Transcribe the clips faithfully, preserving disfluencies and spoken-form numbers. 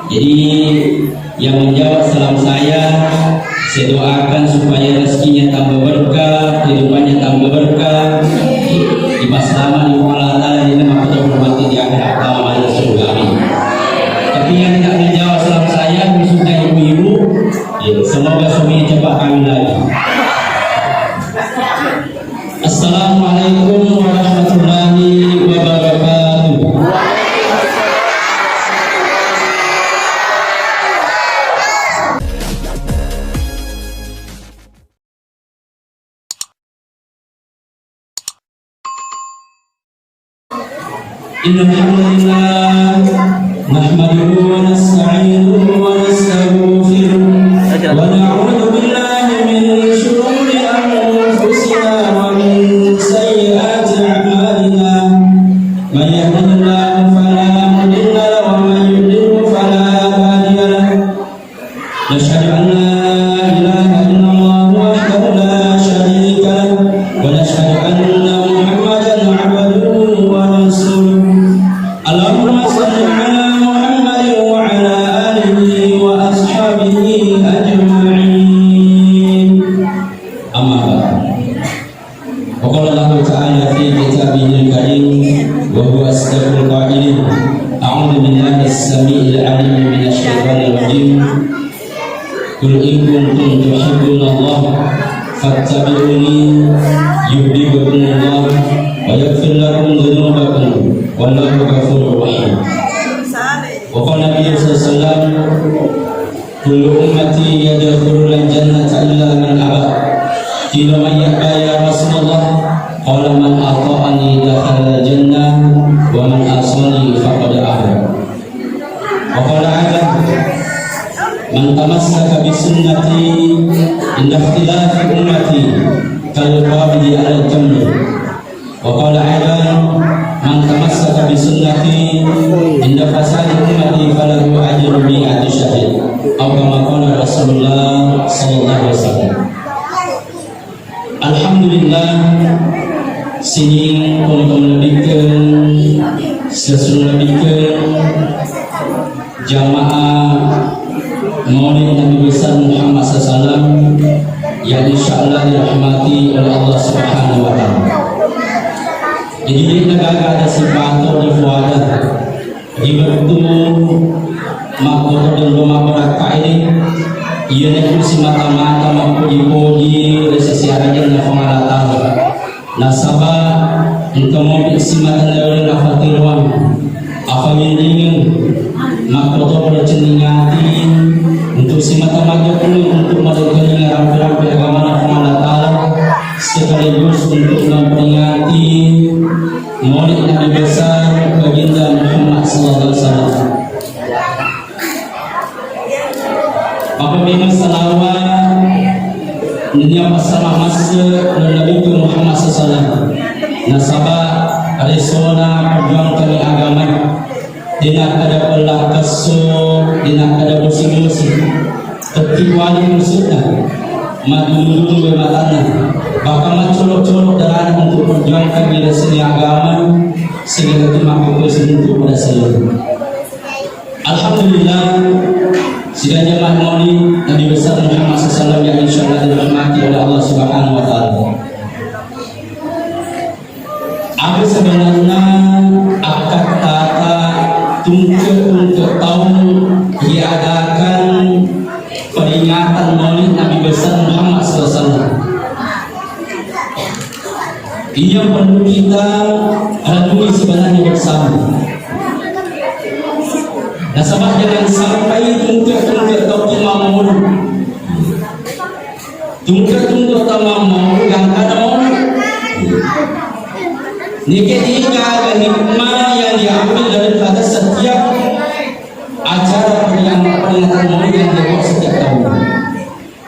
Jadi, yang menjawab salam saya, saya doakan supaya rezekinya tambah berkah, kehidupannya tambah berkah, dipaselamat di Allah Ta'ala, ini maka terhormati di akhirat, tambah masuk surga. Amin. Tapi yang tidak menjawab salam saya, khususnya ibu-ibu, ya, semoga suaminya cepat kawin lagi. Assalamualaikum warahmatullahi wabarakatuh. إن الحمد لله نحمده ونستعينه ونستغفره ونعوذ بالله من شرور أنفسنا ومن سيئات أعمالنا. من يهده الله فلا مضل له ومن يضلل فلا هادي له. نشهد أن لا إله إلا الله وحده لا شريك له، ونشهد أن محمدا عبده ورسوله. اللهم صل على محمد وعلى آله وأصحابه أجمعين. أما بعد. وقال الله تعالى في كتابه الكريم وهو أصدق القائلين: أعوذ بالله السميع العليم من الشيطان الرجيم. قل إن كنتم تحبون الله فاتبعوني يحببكم الله ويغفر لكم ذنوبكم والله غفور رحيم. وقال النبي صلى الله عليه وسلم: كل أمتي يدخلون الجنة إلا من أبى. قيل: من يأبى يا رسول الله؟ قال: من أطاعني دخل الجنة ومن عصاني فقد أبى. وقال أيضا: من تمسك بسنتي عند اختلاف أمتي كالقابض على الجمر. وقال أيضا: من تمسك بسنتي عند فساد أمتي فله أجر مائة شهيد، أو كما قال رسول الله صلى الله عليه وسلم. Alhamdulillah, sining tomatoa nabikkeng, sesuna nabikkeng, jamaah Maulid Nabi Besar Muhammad sallallahu alaihi wasallam yang insya Allah dirahmati oleh Allah Subhanahu wa Ta'ala. Jadi, de'na gaga ada sipato di fuada. Di wettu makkoto dan mabbarakka ini, iya neku simata-mata makkuji-puji ri sisi arajanna Puang Allah Ta'ala. Nasaba engka mopi simata nafatirwang, afangiringeng, makkoto bercening ati untuk simata majokku untuk madengkalinga rampe-rampe agamana Puang Allah Ta'ala, sekaligus untuk memperingati Maulid Nabi Besar Baginda Muhammad sallallahu alaihi wasallam. Mappammula salawat nennia passala masse ri Nabitta Muhammad sallallahu alaihi wasallam. Nasaba resona perjuangkangngi agama. De'na kada pella kesso, de'na kada bosi-bosi. Tetti kuali musuhna, madunu-dunu wae matanna, bahkan macolok-colok darana untuk perjuangkan bela seni agama, sehingga itu maka untuk pada seluruh. Alhamdulillah, sidang jamaah Maulid Nabi Besar Muhammad sallallahu alaihi wasallam yang insya Allah dirahmati oleh Allah Subhanahu wa Ta'ala. Aga sebenarna akkattata tungke-tungke taung diadakan peringatan Maulid Nabi Besar Muhammad sallallahu alaihi wasallam? Ini yang perlu kita renungi sebenarnya bersama. Nasaba jangan sampai tungke-tungke tau ki mammonu. Tungke-tungke tau mammonu gangkana monu. Nike tiga ada hikmah yang diambil daripada setiap acara peringatan, peringatan Maulid yang dibuat setiap tahun.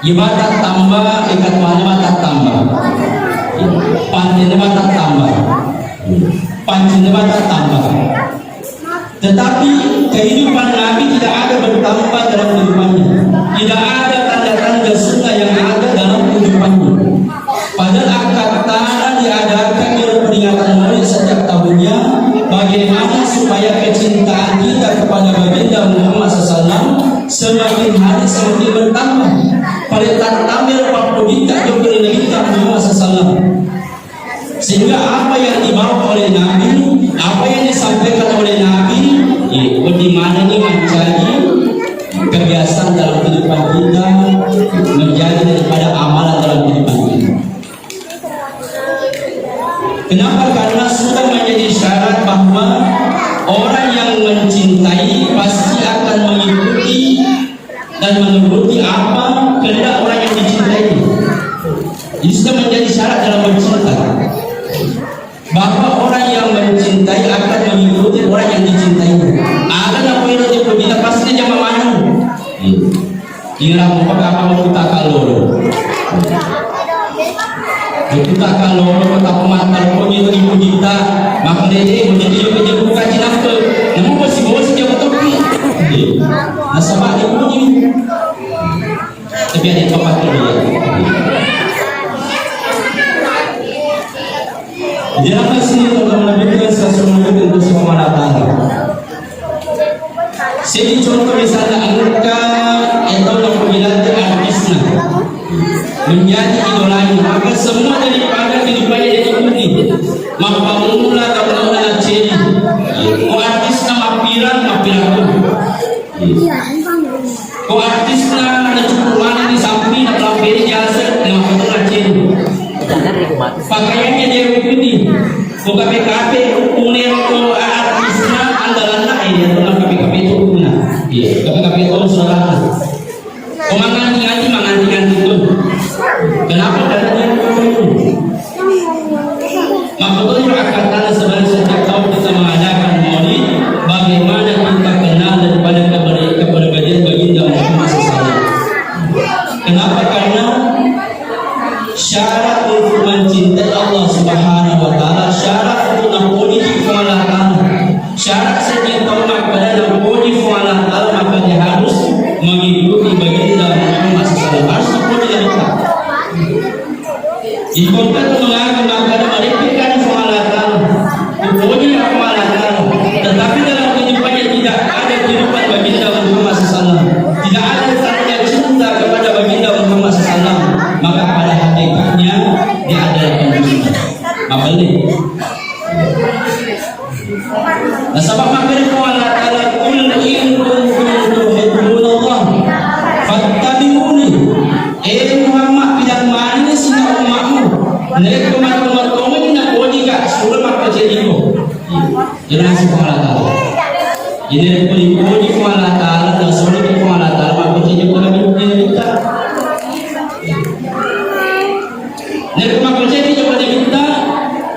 Ibadah tambah, ikat mana batas tambah. Pantai batas tambah. Panci batas tambah. Tetapi kehidupan Nabi tidak ada bertambah dalam kehidupannya. Tidak ada tanda-tanda sunnah yang ada dalam kehidupannya. Padahal akad tanah diadakan oleh peringatan Maulid setiap tahunnya. Bagaimana supaya kecintaan kita kepada Baginda Muhammad sallallahu alaihi wasallam Semakin hari semakin bertambah. Paling tambah pappodita jokka ri Nabitta Muhammad sallallahu alaihi wasallam. Sehingga apa yang dibawa oleh Nabi, apa yang disampaikan oleh Nabi, ya, bagaimana ini menjadi kebiasaan dalam kehidupan kita, menjadi daripada amalan dalam kehidupan kita. Kenapa? Karena sudah menjadi syarat bahwa orang yang mencintai pasti akan mengikuti dan menuruti apa kehendak orang yang dicintai. Ini sudah menjadi syarat dalam bercinta. Bahwa orang yang mencintai akan mengikuti orang yang dicintai. Ada yang perlu dipelajari, pasti dia memahami. Iya. Ira mupa kapang muta kalolo. Muta kalolo, kota pemantal, kota itu ibu kita. Maka dede, muta itu juga dia buka cinampe. Namun bosi-bosi dia betul. Nasaba dia bunyi. Tapi ada tempat dulu ya. Jadi apa sih kalau Nabi itu sesuatu itu untuk semua datang? Jadi contoh misalnya engka atau yang pemilihan artisnya menjadi idolanya, maka semua daripada kehidupannya dia ikuti. Mappamula tau na ceri. Oh artisnya mappirang, mappirang. Ko artisna na cukup mana di samping na pelampiri biasa dengan foto kecil. Pakaiannya dia ikuti. Ko kape-kape unik ko artisna andalanna ini atau kape-kape itu guna. Iya, kape-kape itu suara. Ko manganti-nganti, manganti-nganti itu. Kenapa? Karena dia Makanya akar tanah sebenarnya sejak tahun kita mengadakan maulid, bagaimana kita kenal daripada keber-, kepribadian baginda Muhammad sallallahu alaihi wasallam. Kenapa? Karena syarat untuk mencintai Allah Subhanahu wa Ta'ala, syarat untuk napoji Puang Allah Ta'ala, syarat setiap tahun makkeda napoji Puang Allah Ta'ala, maka dia harus mengikuti baginda Muhammad sallallahu alaihi wasallam. Harus napoji Nabi. Iko engka tu mengaku makkeda maleppe'kan Puang Allah Ta'ala, upoji Puang Allah Ta'ala, tetapi dalam kehidupannya tidak ada kehidupan baginda Muhammad sallallahu alaihi wasallam, tidak ada tanda cinta kepada baginda Muhammad sallallahu alaihi wasallam, maka pada hakikatnya dia adalah pendusta. Mabelli. Nasaba makkeda Puang Allah Ta'ala, "Qul in kuntum tuhibbunallah fattabi'uni." Eh Muhammad, bilang manenni sining ummatmu, narekko mattomat-tomat napoji ka, suro mappacejiko. Jelas Puang Allah Ta'ala. Jadi narekko dipoji Puang Allah Ta'ala, dan suro Puang Allah Ta'ala mappacejiko nabi kita. Narekko mappacejiki kepada kita,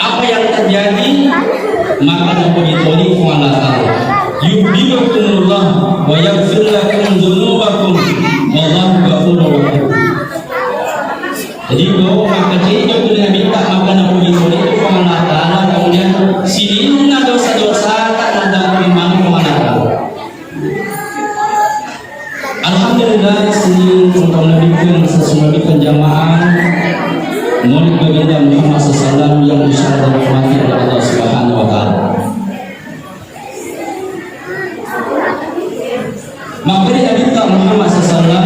apa yang terjadi? Maka napoji toni Puang Allah Ta'ala. Yuhibbukumullah wa yaghfir lakum dzunubakum. Wallahu ghafurur rahim. Jadi, bahwa mappacejiki kepada kita, maka napoji toni Puang Allah Ta'ala, kemudian sininna dosa-dosa tak ada iman Puang Allah Ta'ala. Alhamdulillah, sining engka nabikan, sesungguhnya jamaah Maulid Baginda Muhammad sallallahu alaihi wasallam yang insya Allah dirahmati oleh Allah Subhanahu wa Ta'ala. Makkeda Nabi Muhammad sallallahu alaihi wasallam,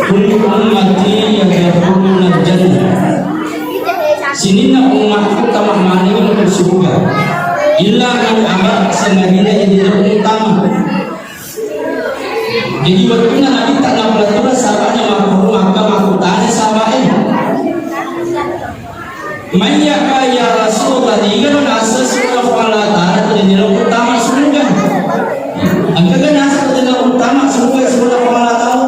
"Kullu ummati yadkhuluna jannah." Sininna ummatku tama manengngi ke surga. Illa man aba, sangadinna idinya utama. Jadi wettunna Nabitta nappalettuang sahaba'na makkoro Makkah, makkutana sahaba'e, "Man aba ya Rasulullah, niga naseng suro Puang Allah Ta'ala tuli niro uttama surga? Engkaga naseng tuli niro uttama surga suro Puang Allah Ta'ala?"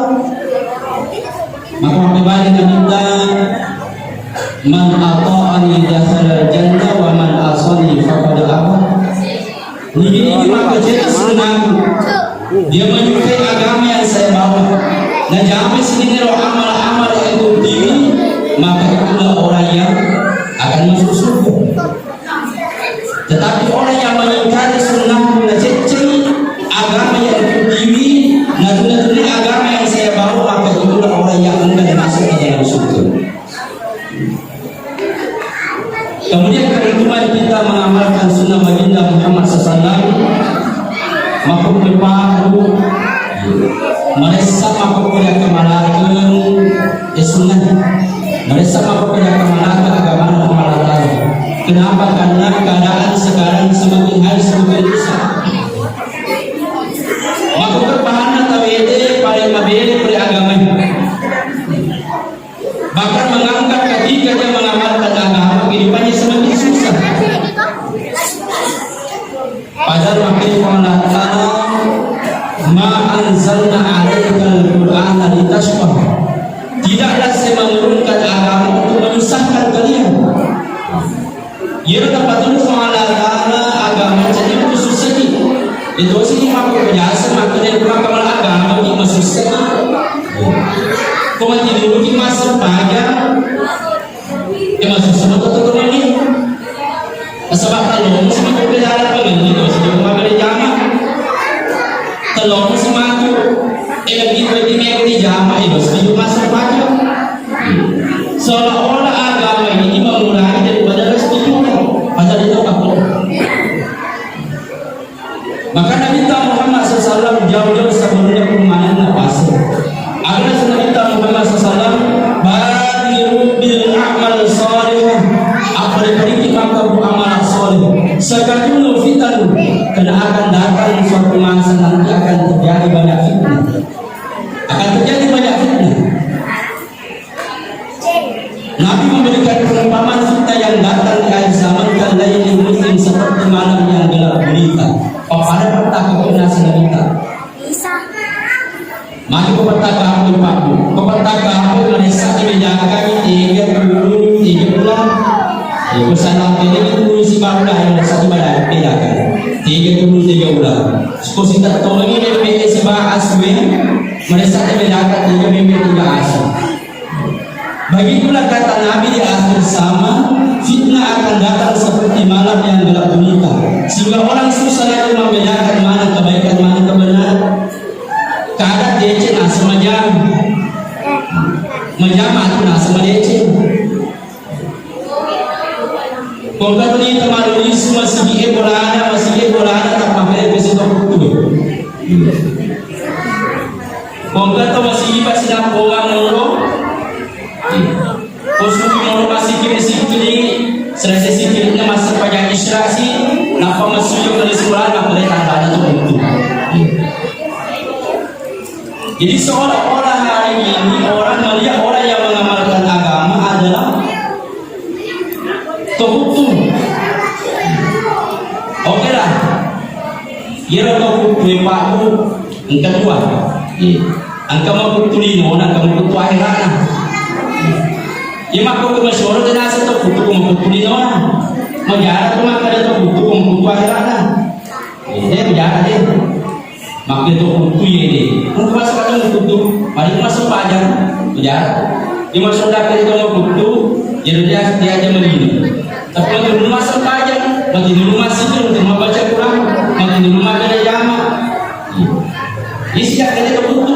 Maka makkebali Nabitta, "Man ata'ani dakhalal jannah wa man asani faqad aba." Nigi-nigi makkecai sunnahku, dia menyukai agama yang saya bawa, najama sininna ro amal-amal yang ikutiwi, maka itulah orang yang akan masuk surga. Tetapi orang yang mengingkari sunnahku, nacecai agama yang ikutiwi, natuna-tunai agama yang saya bawa, maka itulah orang yang enggan masuk ke dalam surga. Kemudian keuntungan kita mengamalkan sunnah baginda Muhammad sallallahu alaihi wasallam, makhluk depanku, Maressa makkokkoe akkamalakeng, eh, sunnah. Maressa makkokkoe akkamalakeng agamana Puang Allah Ta'ala. Kenapa? Karena keadaan sekarang semakin hari semakin susah. Makkokkoe pahanna tawede paling mabele pole agama. Bahkan mengangkat ketika dia mengamalkan agama, kehidupannya semakin susah. Padahal makanya Allah Ta'ala, "Ma anzalna alaikal Qur'ana litashqa." Tidaklah saya menurunkan agama untuk menyusahkan kalian. Iyaro tapatulung Puang Allah Ta'ala agama jadi khusus seddi. Itu sih maka biasa makanya maka malah agama di khusus seddi. Kau mati dulu di masa panjang. Ya masuk semua tuh tuh ini. Sebab kalau semua kau jalan pengen itu sih cuma beri jama. Kalau semua tuh eh lagi beri di jama itu sih masuk panjang. Seolah-olah agama ini mengurangi daripada rezeki kita. Padahal itu apa? Maka Nabi Muhammad sallallahu alaihi wasallam jauh-jauh sebelumnya permanen nafas. Ada Nabi Muhammad sallallahu alaihi wasallam, "Badiru bil a'mal salihah." Apa dikiriki maka bu amal saleh. Sakatunu fitan, karena akan datang suatu masa nanti akan terjadi banyak fitnah. Akan terjadi banyak fitnah. Nabi memberikan perumpamaan fitnah yang datang di akhir zaman, kal lailil muzlim, seperti malam yang gelap gulita. Papada peta kepena sedemita. Mari ko peta kapo, Pak Bu. Ko peta kapo, meresa di meja kami tiga puluh tiga bulan. Ya, pesan apa ini? Itu si baru dah yang satu badan beda kan. Tiga puluh tiga bulan. Sekolah kita tolong ini dari P S ba aswe. Meresa di meja kami tiga mimpi tiga aswe. Begitulah kata Nabi di akhir zaman, fitnah akan datang seperti malam yang gelap gulita, sehingga orang susah lagi membedakan mana kebaikan, mana kebenaran. Kada deceng naseng majam, majam atu naseng madeceng. Kongka tu ni tamalu isu masigi e bolana, masigi e bolana tak pakai besi tu. Kongka to masigi pas sidang boga molo. Ko suwi molo masigi sikili, selesai sikilnya masuk pajak Isra si, napa masuyo ke sekolah, napa dia tandanya tu itu. Jadi seolah-olah hari ini orang melihat orang yang mengamalkan agama adalah tohuttu. Oke lah. Iyaro tohuttu e Pak Bu, engka dua. Iya. Engka makuttu linona, engka makuttu akhiratna. Iya makko ke masyoro tenasa tohuttu ko makuttu linona. Majara tu makkada tohuttu ko makuttu akhiratna. Eh, majara deh. Makke to kuttu ye de. Engka masuk kata kuttu, mari masuk pajang, penjara. Di masuk dapur itu mau kuttu, jadi dia dia aja melini. Tapi waktu dulu masuk pajang, waktu dulu masih itu untuk membaca Quran, waktu dulu makan jama. Ini sejak kali itu kuttu.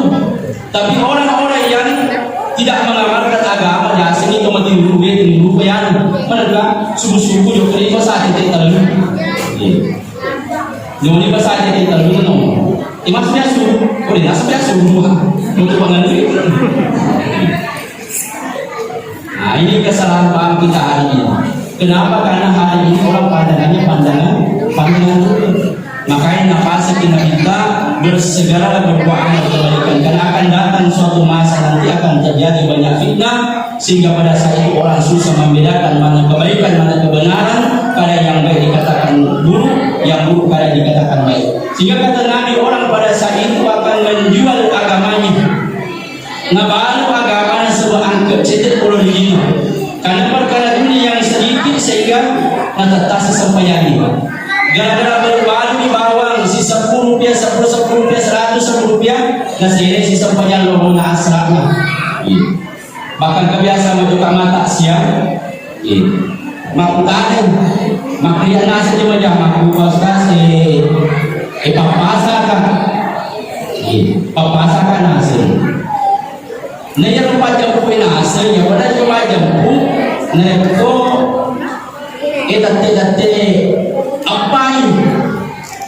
Tapi orang-orang yang tidak mengamalkan agama, ya sini itu mati dulu, dia dulu, ya. Mana juga subuh-subuh juga terima saat itu terlalu. Iya. Noni pas aja kita minum. Imas biasa, boleh nasa biasa. Untuk pengantin. Nah, ini kesalahan paham kita hari ini. Kenapa? Karena hari ini orang pandangannya pandangan, pandangan dulu. Makanya nafasi kita minta bersegeralah berbuat amal kebaikan. Karena akan datang suatu masa nanti akan terjadi banyak fitnah. Sehingga pada saat itu orang susah membedakan mana kebaikan, mana kebenaran, pada yang baik dikatakan buruk, yang buruk pada dikatakan baik. Sehingga kata Nabi, orang pada saat itu akan menjual agamanya. Nabalu agamanya sebab angkat cetek polo lima. Karena perkara dunia yang sedikit sehingga natatasi sempayannya. Gara-gara baru-baru di bawang si sepuluh rupiah, sepuluh, sepuluh rupiah, seratus, sepuluh rupiah, nasere si sempayan lo na asrama. Iya. Bahkan kebiasaan untuk mata siang, iya. Makkutana, makkuya nase cuma jam makkupas nase, eh, papasaka. Iya, papasaka nase. Nah, iya rupa jampu nase, ya pada cuma jampu, nah, itu, eh, tette-tette, apa ini?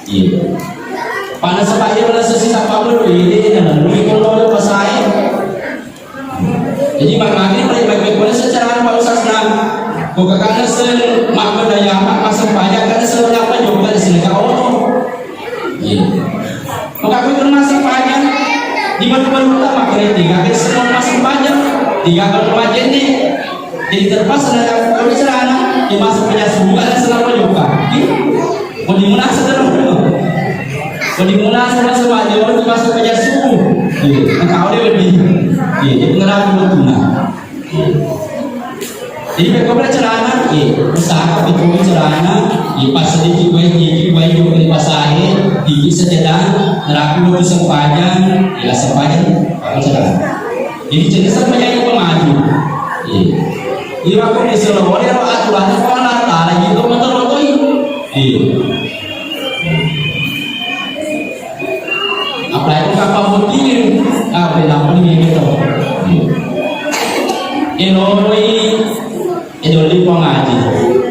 Iya. Pada sebab iya pada sesi sapa dulu, ini, nah, ini kalau Ko kakana seng mabbedaya massempajang, kada seng apa jokka seng ka ono. Iya. Maka ko termasuk pajang di baru-baru makkeda tiga kali semua massempajang, tiga kali majenne. Jadi terpaksa na kami celana di masa pajang subuh kada seng apa jokka. Iya. Ko di munasa terus. Ko di munasa masa pajang di masa pajang subuh. Iya. Maka oleh lebih. Iya. Jadi ngeragu betul nah. Jadi, pekko bela celana, eh, usaha pekko celana, eh, pas sedikit wae, sedikit wae, jokka ri pasae, sedikit saja dah, rapi lo sempajang, ya sempajang, apa celana. Jadi, jenis sempajang itu maju. Eh. Jadi, waktu di sini, oleh aturan Allah Ta'ala, gitu, motor-motor itu. Eh. Apalagi kapang botting, ah, kenapa nih gitu? Eloroi, edoli pangaji.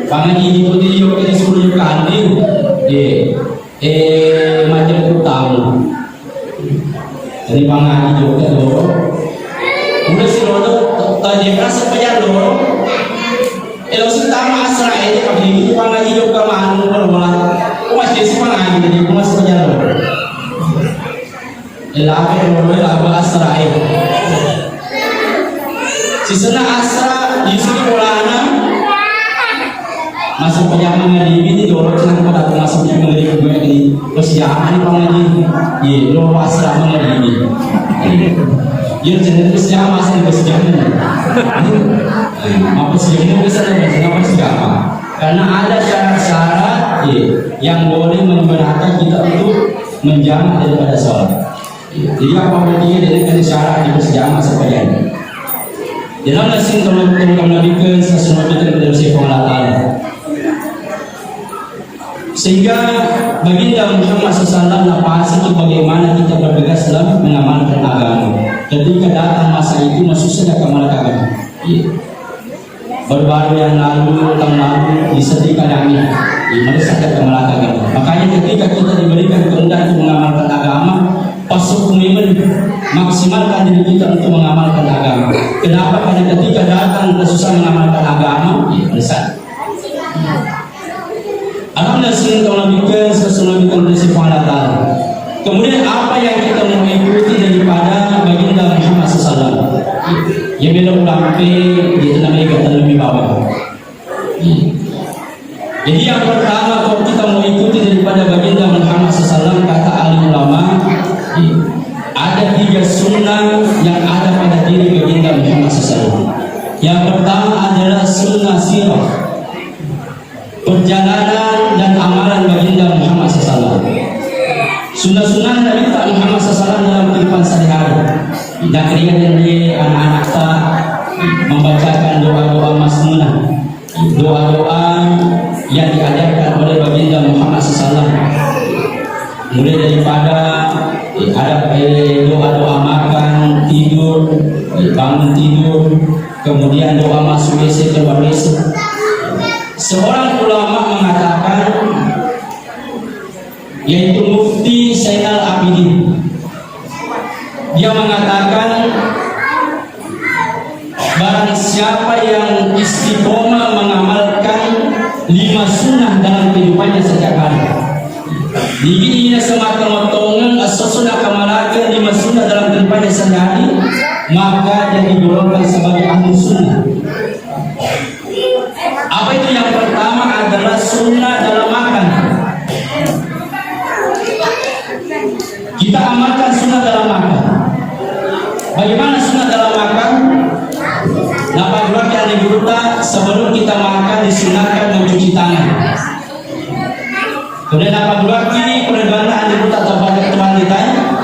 Pangaji di putih yo ke sepuluh kali. Eh, eh, macam utama. Jadi pangaji juga dulu. Udah si Rodo, tadi rasa payah dulu. Elo sutama asra ede, pabili pangaji jokka manu, manu, manu. Ko masih si pangaji, jadi ko masih pajalo. Elabe, elo, elabe asra ede. Sisena asra, Yusuf bolana. Masuk pajama ngadibi, di dolo, senang pada masuk pajama ngadibi, gue di, terus ya, ini pangaji. Iya, lo asra ngadibi. Iya, jadi terus ya, masuk ke sejam. Apa sih yang bisa ada, kenapa sih apa? Karena ada syarat-syarat, eh, yang boleh membenarkan kita untuk menjamak daripada sholat. Jadi apa dia dari ada syarat di bersejamak sepanjang. Dalam nassing teman-teman Nabi ke sesuatu dari Allah Ta'ala. Sehingga Baginda Muhammad sallallahu alaihi wasallam napasiki bagaimana kita bergegas dalam mengamalkan agama. Ketika datang masa itu, masih saja kamal agama. Iya. Baru-baru yang lalu, tahun lalu, disedihkan kami. Iya, masih saja kamal agama. Makanya ketika kita diberikan kehendak untuk mengamalkan agama, pas hukum iman, maksimalkan diri kita untuk mengamalkan agama. Kenapa? Karena ketika datang kesusahan mengamalkan agama, iya, masih saja. Alhamdulillah, sering tahu Nabi ke, sesungguhnya Nabi ke, Allah Ta'ala. Kemudian apa yang kita mau ikuti daripada Baginda Muhammad sallallahu alaihi wasallam? Ya, bela ulang pe, dia namanya kata lebih bawah. Jadi yang pertama, kalau kita mau ikuti daripada Baginda Muhammad sallallahu alaihi wasallam, kata ahli ulama, ada tiga sunnah yang ada pada diri Baginda Muhammad sallallahu alaihi wasallam. Yang pertama adalah sunnah sirah. Perjalanan dan amalan Baginda Muhammad sallallahu alaihi wasallam. Sunnah-sunnah Nabi kita Muhammad sallallahu alaihi wasallam dalam kehidupan sehari-hari. Kita keringat dari anak-anak kita membacakan doa-doa masnunah, doa-doa yang diajarkan oleh Baginda Muhammad sallallahu alaihi wasallam. Mulai daripada, eh, ada, eh, doa-doa makan, tidur, eh, bangun tidur, kemudian doa masuk W C, keluar W C. Seorang ulama mengatakan, yaitu Mufti Zainal Abidin, dia mengatakan, barang siapa yang istiqomah mengamalkan lima sunnah dalam kehidupannya setiap hari, nigi ina semata motongeng esso sunnah kamalake lima sunnah dalam kehidupannya sehari-hari, maka dia digolongkan sebagai ahli sunnah. Apa itu? Yang pertama adalah sunnah dalam makan. Kita amalkan sunnah dalam makan. Bagaimana sunnah dalam makan? Nappa duaki ale guruta, sebelum kita makan disunahkan mencuci tangan. Kemudian nappa duaki, kemudian ale guruta,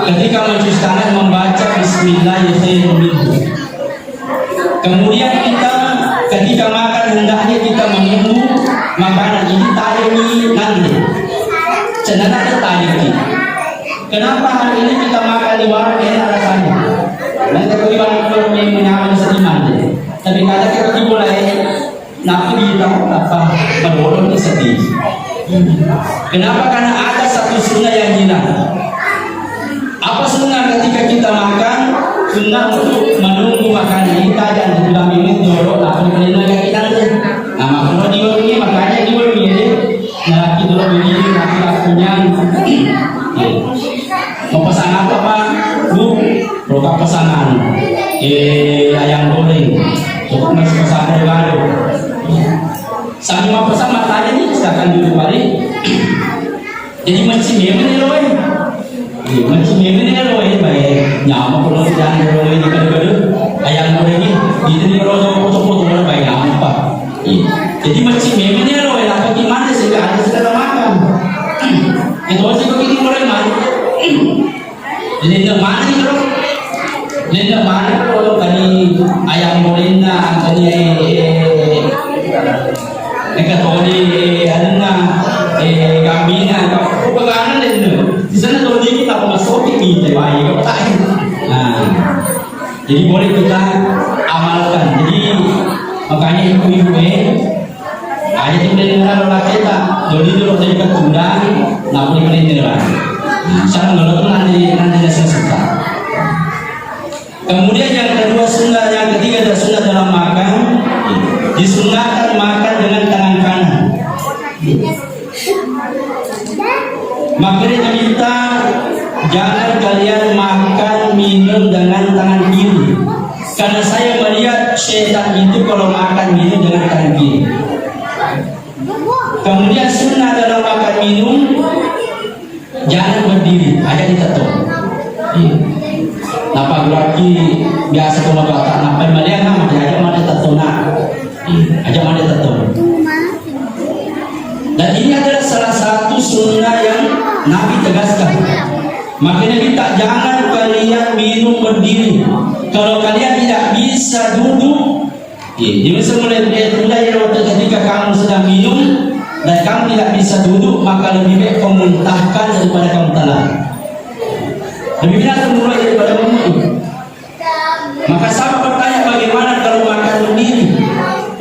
ketika mencuci tangan membaca Bismillahirrahmanirrahim. Kemudian kita ketika makan hendaknya kita menunggu makanan ini tayang ni nanti. Cenana ada tayang ni. Kenapa hari ini kita makan di warung enak rasanya? Nanti aku bilang kalau yang menyaman seniman deh. Tapi kadang kita mulai Nappa kita, nappa madolong sedih. Kenapa? Karena ada satu sunnah yang hilang. Apa sunnah ketika kita makan? Sunnah untuk menunggu makanan ini tajam di dalam ini jorok, apa yang lain lagi kita tuh. Nah, Roka pesanan, eh, ayam goreng. Roka masih pesan goreng baru. Sambil mau pesan matanya nih, silakan duduk balik. Jadi macam memang nih, Roy. Iya, macam memang nih, Roy. Baik, nyaman kalau tidak ada, Roy, di kadu-kadu. Ayam goreng ini, itu nih, Roy, foto-foto mana baik, nyaman, Pak. Iya. Jadi macam memang nih, Roy, apa gimana sih, ada segala macam. Itu sih kok ini mulai mati. Lenne maneng ro. Lenne maneng ro, tadi ayam gorengna, tadi, eh, eh, engka toni, eh, anunna, eh, gambina, pegana lenne. Di sana toni kita apa masoki kita, wah, iya, tak. Nah, jadi boleh kita amalkan. Jadi makanya ibu-ibu, eh, Aja tu dengar lo laketa, jadi tu lo jadi ketunda, nak boleh mendengar. Nah, sana lo tu nanti, nanti dia selesai. Kemudian yang kedua sunnah, yang ketiga adalah sunnah dalam makan. Disunahkan makan dengan tangan kanan. Makanya kita jangan kalian makan minum dengan tangan kiri. Karena saya melihat setan itu kalau makan minum dengan tangan kiri. Kemudian sunnah dalam makan minum, jangan berdiri, aja ditetong. Iya. Napa berarti biasa kalau bapak napa melihat nama dia aja mana tetong nak. Iya, aja mana tetong. Dan ini adalah salah satu sunnah yang Nabi tegaskan. Makanya kita jangan kalian minum berdiri. Kalau kalian tidak bisa duduk, iya, jadi semula dia mulai waktu ketika kamu sedang minum dan kamu tidak bisa duduk, maka lebih baik kamu muntahkan daripada kamu telan. Lebih baik kamu mulai daripada kamu minum. Maka sahabat bertanya, "Bagaimana kalau makan berdiri?"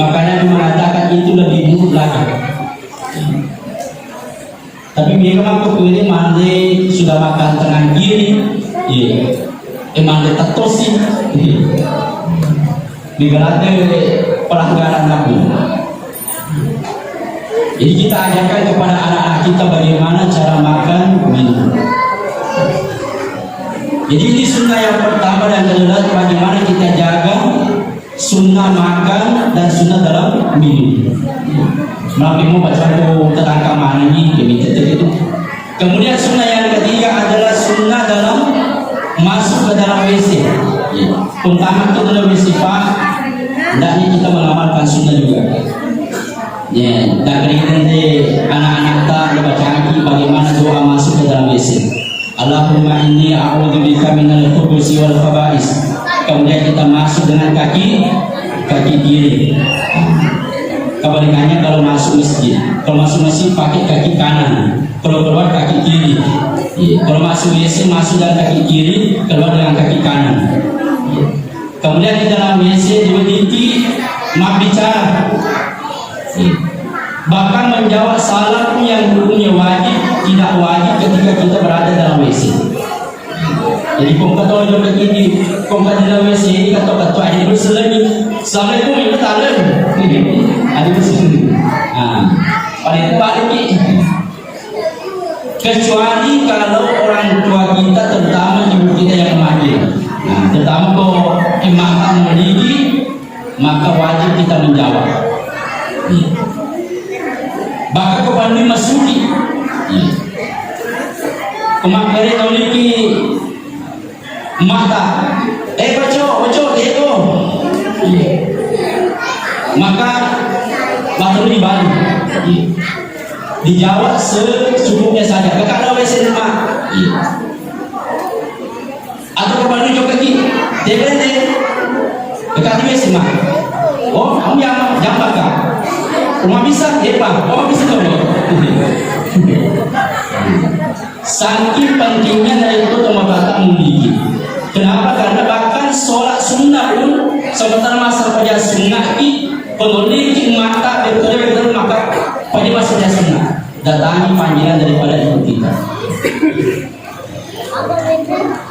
Maka Nabi mengatakan, "Itu lebih buruk lagi." Tapi mega mangko kuwede manre sudah makan tangan kiri, iya. Eh, manre tettosi. Iya. Mega ladde pelanggaran Nabi. Jadi kita ajarkan kepada anak-anak kita bagaimana cara makan minum. Jadi ini sunnah yang pertama dan kedua bagaimana kita jaga sunnah makan dan sunnah dalam minum. Maka mau baca tu tentang mana ni, demi itu. Kemudian sunnah yang ketiga adalah sunnah dalam masuk ke dalam W C. Ya. Terutama itu dalam W C, Pak. Hendaknya kita mengamalkan sunnah juga. Ya, dan kemudian anak-anak tak dibaca bagaimana doa masuk ke dalam W C. Allahumma inni a'udzubika minal khubusi wal khaba'is. Kemudian kita masuk dengan kaki, kaki kiri. Kebalikannya kalau masuk masjid. Kalau masuk masjid pakai kaki kanan. Kalau keluar kaki kiri. Iya. Kalau masuk W C masuk dengan kaki kiri, keluar dengan kaki kanan. Iya. Kemudian di dalam W C juga titi mabbicara. Bahkan menjawab salam pun yang hukumnya wajib, tidak wajib ketika kita berada dalam W C. Jadi kong kata orang joget ini, kong kata dalam W C ini kata kata ini berselangi. Assalamualaikum, ini tak ada. Ada berselangi. Ah, pada itu balik. Kecuali kalau orang tua kita, terutama ibu kita yang mati. Nah, terutama kalau emak memiliki, maka wajib kita menjawab. Iya. Bahkan kepada masuki. Iya. Kemakere memiliki mata. Eh, baco, baco, teko. Iya. Maka, mata lu dibalik. Iya. Dijawab secukupnya saja. Kakak ada W C rumah. Iya. Atau ke Bandung juga ki. Dia berhenti. Dekat W C mah. Oh, kamu yang jambak kah? Rumah bisa, dia, Pak. Oh, bisa dong. Saking pentingnya dari itu pembahasan memiliki. Kenapa? Karena bahkan sholat sunnah pun sementara masa kerja sunnah ki, penoliki mata betul-betul maka pada masa kerja sunnah datangi panggilan daripada ibu kita.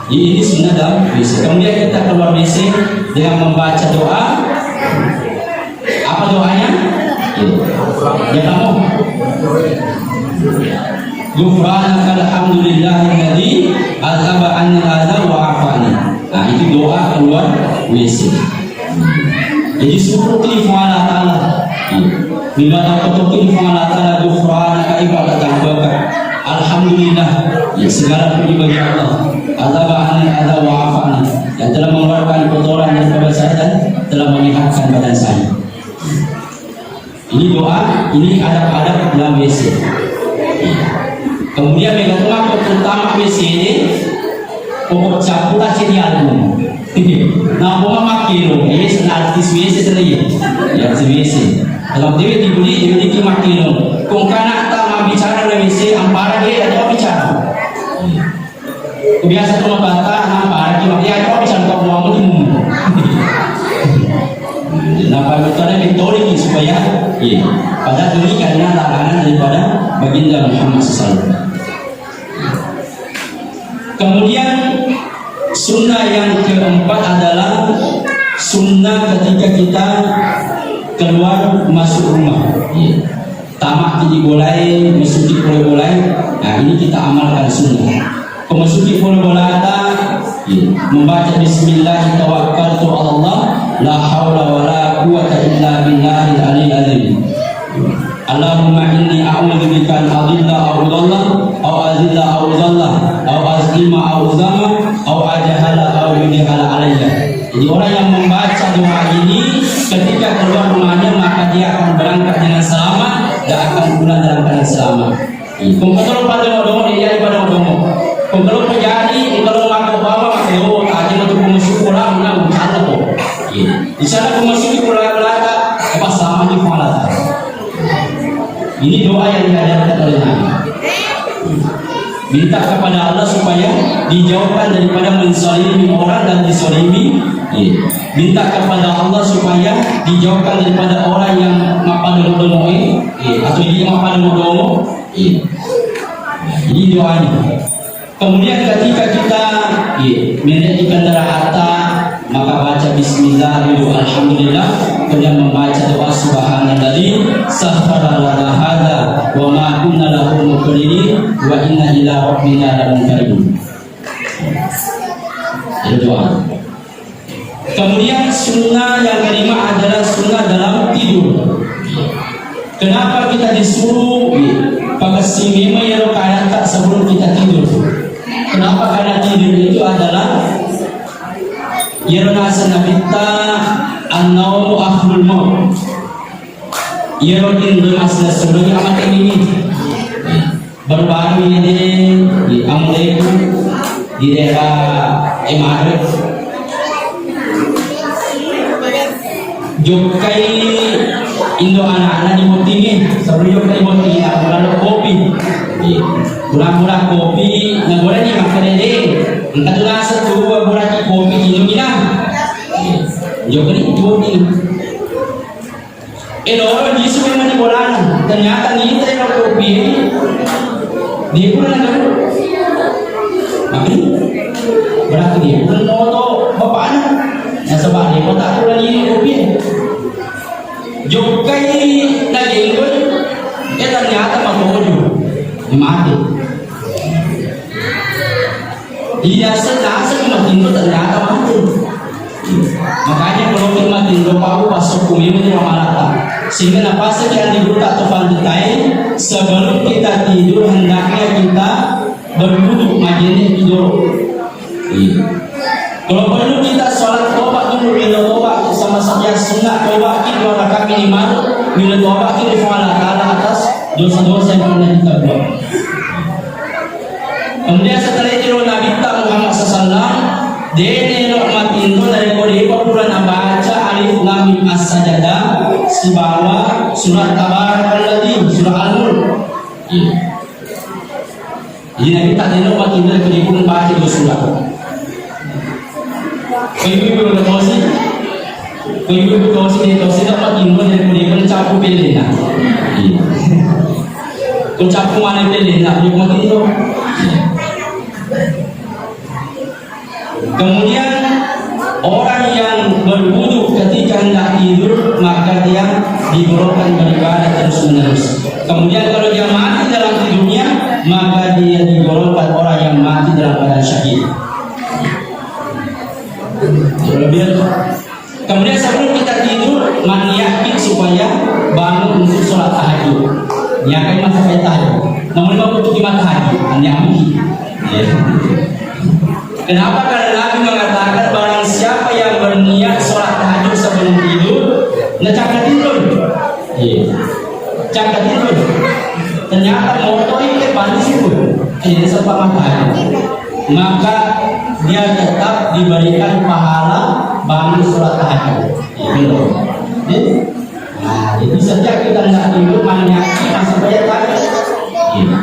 Jadi ini sunnah dalam W C. Kemudian kita keluar W C dengan membaca doa. Apa doanya? Ya, kamu. Ghufranaka alhamdulillahilladzi azhaba anni al-adza wa afani. Nah, Doa keluar W C. Jadi, syukur ki Puang Allah Ta'ala. Iya. Bila dapat toki Puang Allah Ta'ala, ghufranaka, ibadah tanpa ka. Alhamdulillah. Ya, segala puji bagi Allah. Adzhaba anni adza wa afani. Yang telah mengeluarkan kotoran daripada saya dan telah menyehatkan badan saya. Ini doa, ini adab-adab dalam W C. Kemudian, mega tu mako terutama W C ini, pokok capu tak jadi album. Nah, pokok makilo, eh, sana artis W C sana ya. Ya, artis W C. Kalau dia dibeli, dia beli makilo. Kong kana tak mau bicara dalam W C, ampara dia ada bicara. Biasa tu mabata, nampa, cuma dia, "Kau bisa engkau buang mudimu." Nampa metode metode supaya, iya. Padahal ini karena larangan daripada Baginda Muhammad sallallahu alaihi wasallam. Kemudian, sunnah yang keempat adalah sunnah ketika kita keluar masuk rumah. Iya. Tama'ki di bolae, masuki pole bolae, nah, ini kita amalkan sunnah. Ko masuki pole bolata, iya, membaca bismillah tawakkaltu 'alallah, la haula wala quwwata illa billahil aliyil azim. Allahumma inni a'udzu bika an adilla aw udalla, aw azilla aw udalla, aw azlima aw uzama, aw ajhala aw yujhala alayya. Jadi, orang yang membaca doa ini ketika keluar rumahnya, maka dia akan berangkat dengan selamat dan akan pulang dalam keadaan selamat. Iya. Kong kalau pada odong, dia pada odong. Kong kalau terjadi, kalau maka bawa, maka, oh, tadi waktu masuk pulang, nah, insya Allah kok. Iya. Insya Allah, masuk di pulang, pulang, apa sama di pulang. Ini doa yang diajarkan oleh Nabi. Minta kepada Allah supaya dijauhkan daripada menzalimi orang dan dizalimi. Iya. Minta kepada Allah supaya dijauhkan daripada orang yang mappadomo-domo, iya, atau dia mappadomo-domo. Iya. Ini doanya. Kemudian ketika kita, iya, menjadi kendaraan, maka baca bismillah dulu, alhamdulillah, kemudian membaca doa subhanalladzi sakhkhara lana hadza wa ma kunna lahu muqrinin wa inna ila rabbina lamunqalibun. Itu doa. Kemudian sunnah yang kelima adalah sunnah dalam tidur. Kenapa kita disuruh pakessing memang iyaro kayatta sebelum kita tidur? Kenapa? Karena tidur itu adalah iyaro naseng Nabitta, "An-naumu ahlul maut." Iyaro tinro asli sunnah yang mati ini. Baru-baru ini di, di Amleku, di daerah Emare. Jokkai indo anak-anak di bottingnge, sebelum jokkai di bottingnge, aku lalu kopi. Iya. Pura-pura kopi, nagoreng ni makan dede. Engka tu rasa tu, pura-pura kopi, indomie dah. Iya. Jokkai di bottingnge. Eh, loro lisu memang di bolana. Ternyata nita yang kopi. Dia pun ada. Tapi berarti dia pun moto bapaknya. Nasaba dia pun tak pula lisu kopi. Jokkai na jenggot. Eh, ternyata matojo. Mati. Iya, senasa matindo ternyata mati. Makanya kalau kita matindo, Pak, pas hukum ini mamalata. Sehingga napasaki andi buta atau panditai, sebelum kita tidur, hendaknya kita berwudu, majene tidur. Iya. Kalau perlu kita sholat tobat dulu, minta tobat sama saja sunnah tobat kita dua rakaat minimal, minta tobat kita kepada Allah Ta'ala atas dosa-dosa yang pernah kita buat. Kemudian setelah itu Nabi kita Muhammad sallallahu alaihi wasallam, dene lo matindo dari kode pura nabaca alif lam mim as-sajadah sibawa surat Tabarakalladzi, surat Al-Mulk. Iya. Jadi Nabi tak tengok matindo dari kode pura baca dua surat. Ko ibu-ibu udah tosi. Ko ibu-ibu tosi, dia tosi dapat timbul dari kulit, ko capu pelena. Iya. Ko capu mana pelena, dia mati itu. Kemudian orang yang berwudu ketika hendak tidur, maka dia digolongkan beribadah terus-menerus. Kemudian kalau dia mati dalam tidurnya, maka dia digolongkan orang yang mati dalam keadaan syahid. Kemudian, kemudian sebelum kita tidur, maniakin supaya bangun untuk sholat tahajud. Niakan masa tahajud. Namun, waktu kita tahajud, hanya mungkin. Ya. Kenapa? Karena Nabi mengatakan, barang siapa yang berniat sholat tahajud sebelum tidur, nah, cakka tidur. Iya. Cakka tidur. Ternyata motor ini paling sibuk. Ini sempat matahari. Maka dia tetap diberikan pahala bangun sholat tahajud. Iya, betul. Iya. Nah, jadi setiap kita nggak tidur, maniakan masa bayar tahajud. Iya.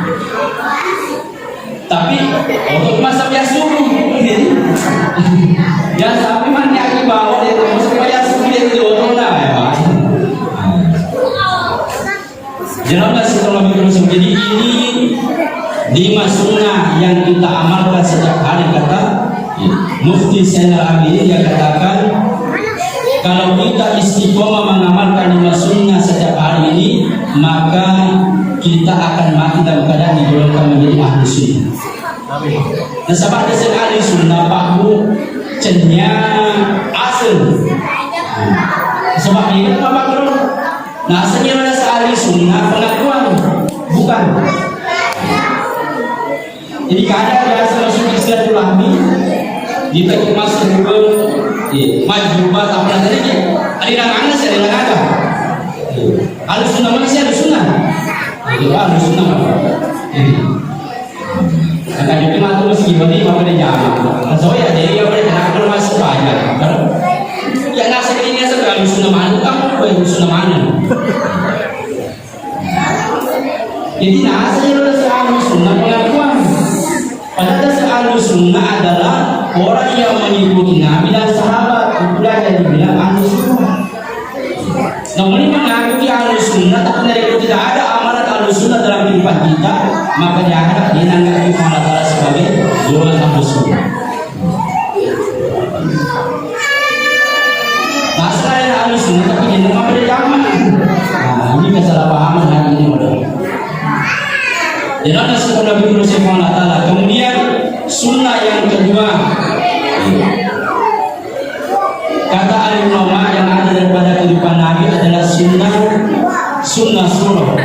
Tapi, untuk masa biasa subuh, ya, tapi maniakan bawa dia, masa biasa subuh dia itu, oto na, ya, Pak. Jelas nggak sih kalau begitu? Jadi, ini lima sunnah yang kita amalkan setiap hari, kata Mufti Zainal Abidin, dia katakan, kalau kita istiqomah mengamalkan lima sunnah setiap hari ini, maka kita akan mati dalam keadaan digolongkan menjadi ahli sunnah. Nasaba' ahli sunnah, Pak, Bu, cenya asal. Sebab ini apa, Pak, Bro? Nah, sebenarnya ahli sunnah pengakuan, bukan. Jadi, kadang biasa masuk ke silaturahmi, kita ke masuk dulu, iya, maju, apa tadi, ada yang aneh, ada yang ada. Ahli sunnah mana sih, ahli sunnah? Iya, ahli sunnah mana? Iya. Maka itu matu mesti gimana, apa dia jamaah? Soalnya dia, dia boleh kenapa masuk banyak, kan? Ya, nasa ini, nasa ahli sunnah mana? Kamu ahli sunnah mana? Jadi, nasa itu si ahli sunnah pengakuan. Padahal si ahli sunnah adalah orang yang mengikuti Nabi dan sahabat. Itulah yang dibilang ahli sunnah. Namun, mengakui ahli sunnah, tapi dari itu tidak ada amalan ahli sunnah dalam kehidupan kita, maka dianggap dia nanggap Allah Ta'ala sebagai golongan ahli sunnah. Masalah yang ahli sunnah, tapi dia nggak berjamaah. Nah, ini kesalahpahaman hari ini, udah. Jadi, ada sunnah Nabi Allah Ta'ala. Kemudian, sunnah yang kedua, kata alim ulama, yang ada daripada kehidupan Nabi adalah sunnah, sunnah surah.